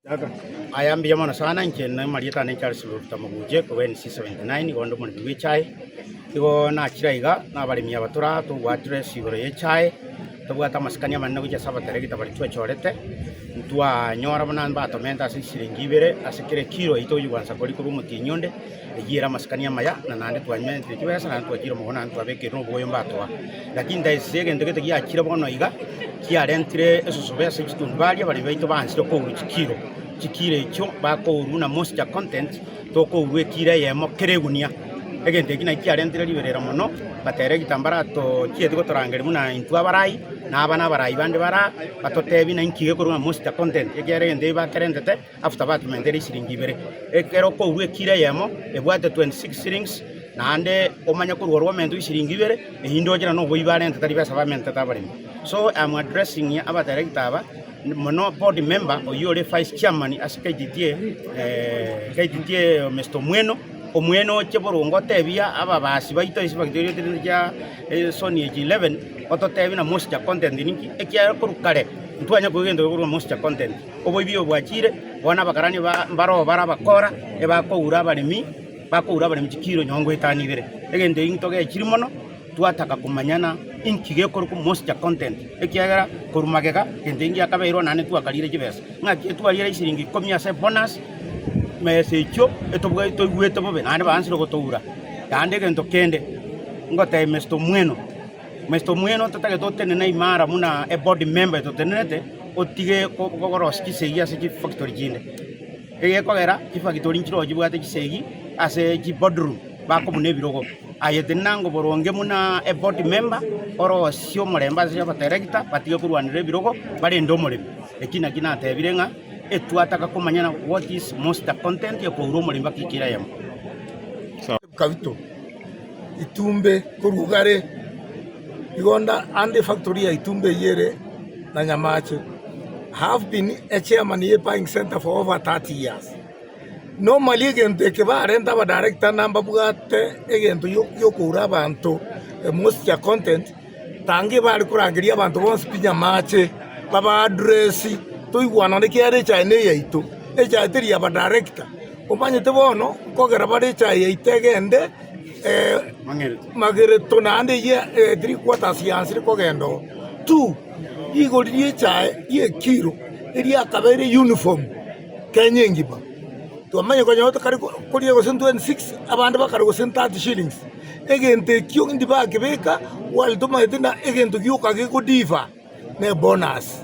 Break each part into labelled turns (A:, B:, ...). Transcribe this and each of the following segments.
A: Aya mbuya mono sana, inche namarieta ane Charles Ruta Moguche korwa NC 79, igo onde omoremi bwe echae. Igo nachire aiga na abaremi aba tore aa tobwatire ase igoro ya echae, tobwate amasikani amanene gochia ase abateregita baria twechorete, ntwanyora buna mbatomente ase chisiringi ibere ase kera ekiro eyio togochia goansa koria korwa omotienyi onde, eyio ere amasikani amaya na naende twanyementire chibesa naende twachire omogondo naende twabekeire na oboyo mbatoa. Lakini ndaisire egento gete giachire bono iga, kiarentire esusuba ase chitundubari abaremi baito baansire kourwa chikiro, chikiro echio bakourwa buna moisture content, tokourwa ekiro eyemo kera egunia. Egento eki naki kiarentire riberera mono, batera egitambara tochieti gotorangeria buna intwe abarai, na aba na abarai bande bare aa, batotebie na inki gekorwa buna moisture content, ekiagera egento eki bakerentete after batomenteire chisiringi ibere. Ekero okourwa ekiro eyemo ebwate 26 shillings, naende omanye korwa orwo omentwe chisiringi ibere, Eyio ndoche na noboibi barente tari besa bamentete abaremi. So I am addressing abadirector aba mono board member oyio ore vice chairman ase KTTA KTTA Mister Omweno, Omweno oche boronge otebia ababasi baito ase chifactory echi chia zone echi 11 ototebie na moisture content ninki ekiagera korwa kare ntwanya koigwa egento gekorwa moisture content. Oboibi obo bwachire bono abakarani mbaroo bare abakora ebakoura abaremi. Bakoura abaremi chikiro nyongo etano ibere. Egento eki ntogechiri mono, twataka komanyana inki gekorokwa moisture content, ekiagera korwa magega egento eki ngiakabeirwe naende twakarire chibesa. Ng'aki etwarire chisiringi ikomi ase ebonus, mesa echio etobwa toigwete bobe naende baansire gotoura. Naende egento kende, ngotebia Mister Omweno, Mister Omweno totagete otenene imara buna eboard member etotenerete, otige korosia chisegi ase chifactory chinde. Egekogera chifagitori nchiroo chibwate chisegi ase chiboardroom bakobuna ebirogo. Aye tenena ngo boronge buna eboard member orosie omorembe ase abateregita batige korwanera ebirogo barende omoremi. Eki nakio natebire ng'a etwataka komanyana what is most the content ekoura omoremi mpaka ekiro eyemo.
B: Kabito, Itumbe korwa Ugare, igo ande efactory ya Itumbe eyio ere na Nyamache. Have been a chairman ye buying center for over 30 years. Normally egento eke barenta aba director na mbabwate egento giokoura abanto moisture content tange bare korangeria abanto bonsi pi Nyamache baba address toigwanane ekiagera echae ne eyaito echae teri ya abadirector omanyete bono nkogera bare echae yaito egende magereto naende eyio 3/4 yansire kogenda oo. Two. Rigori ri'echae ri'ekiro eriakabeire uniform Kenya engima. Twamanya konya tokare koria gose 26 abande bakare gose 30 shillings. Egento ekio indi bakebeka while tomaete ng'a egento gioka gegodiffer ne ebonus.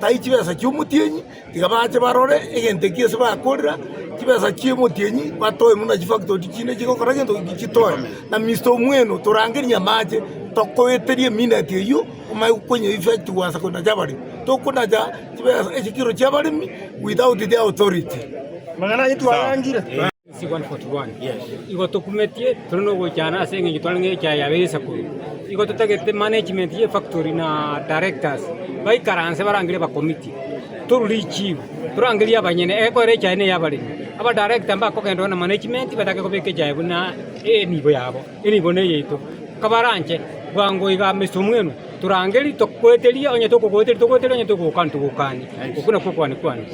B: Tai chibesa chi'omotienyi tiga bache barore egento ekio ase bakorera chibesa chi'omotienyi batoe buna chifactory chinde chigokora gento chitoe. Na Mister Omweno torangerie amache tokoeterie emineti eyio. Omanye gokonya effect gwansa konacha abaremi, tokonacha chibesa echikiro chia abaremi without the authority.
C: Amang'ana ayio twayangire.
D: C141 Igo tokumetie tore nogoichana ase eng'encho tware ng'a echae yabeire esakuru. Igo totagete management ye efactory na directors baikaranse barangerie abakomiti, torure richibu, torangerie abanyene egekorera echae neye abaremi. Abadirector mbakogenda na management batake kobeka echae buna enibo yabo. Enibo neyaito, kabaranche bwango iga Mister Omweno, torangerie togoeterie onye tokogoeteria togoeterie onye togokani togokani. Okwo nakwo okwane kwane.